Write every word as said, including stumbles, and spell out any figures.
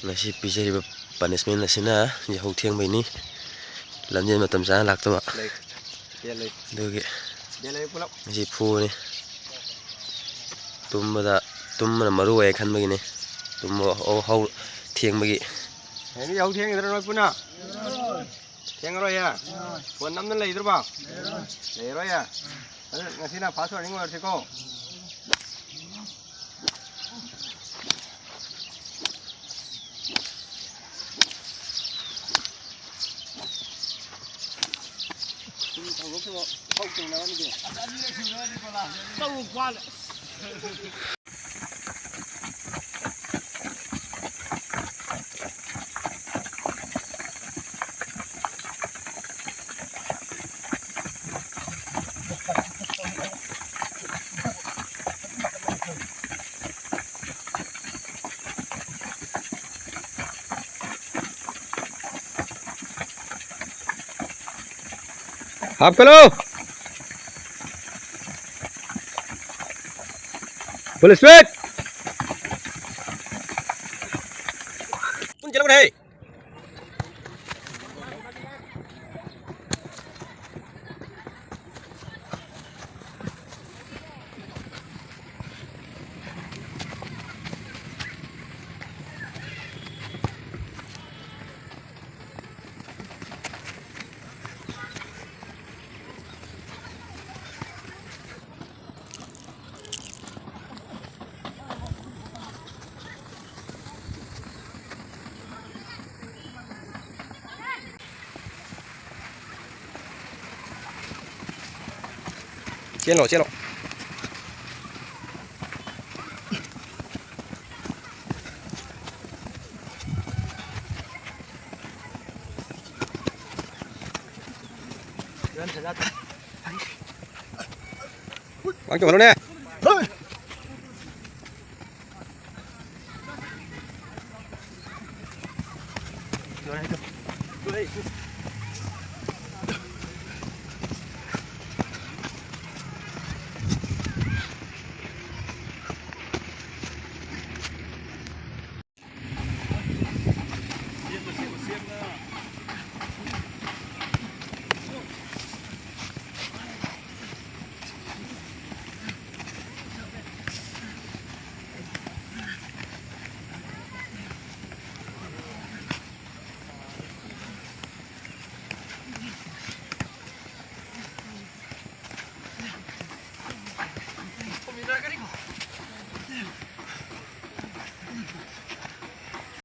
ꯉꯁꯤ ꯄꯤꯖꯔꯤꯕ punishment ꯑꯁꯤꯅ ꯌꯥꯍꯧ ꯊꯦꯡꯕꯩꯅꯤ, ꯂꯝꯖꯦꯟ ꯃꯇꯝ ꯆꯥꯅ ꯂꯥꯛꯇꯕ꯫ ꯂꯩ꯫ ꯌꯦꯟ ꯂꯩ꯫ ꯑꯗꯨꯒꯤ ꯌꯦꯟ ꯂꯩ ꯄꯨꯂꯞ꯫ ꯉꯁꯤ ꯐꯨꯕꯅꯤ꯫ ꯇꯨꯝꯕꯗ, ꯇꯨꯝꯕꯅ ꯃꯔꯨ ꯑꯣꯏ ꯈꯟꯕꯒꯤꯅꯤ꯫ ꯇꯨꯝꯕ ꯍꯧ-, ꯍꯧ-, ꯊꯦꯡꯕꯒꯤ꯫ ꯍꯌꯦꯡꯗꯤ ꯌꯥꯍꯧ ꯊꯦꯡꯒꯗ꯭ꯔꯥ ꯅꯣꯏ ꯄꯨꯟꯅ? ꯊꯦꯡꯉꯔꯣꯏꯌꯦ? ꯐꯣꯟ ꯅꯝꯗꯅ ꯂꯩꯗ꯭ꯔꯕ? ꯂꯩꯔꯣꯏꯌꯦ? ꯑꯗꯨ ꯉꯁꯤꯅ first warning ꯑꯣꯏꯔꯁꯤꯀꯣ꯫ ꯍꯥꯞꯀꯅꯨ! Full speed! ꯄꯨꯟ ꯆꯦꯜꯂꯛꯎꯅꯦ! ꯆꯦꯜꯂꯣ, ꯆꯦꯜꯂꯣ꯫ ꯃꯥꯡ ꯆꯣꯡꯍꯜꯂꯨꯅꯦ꯫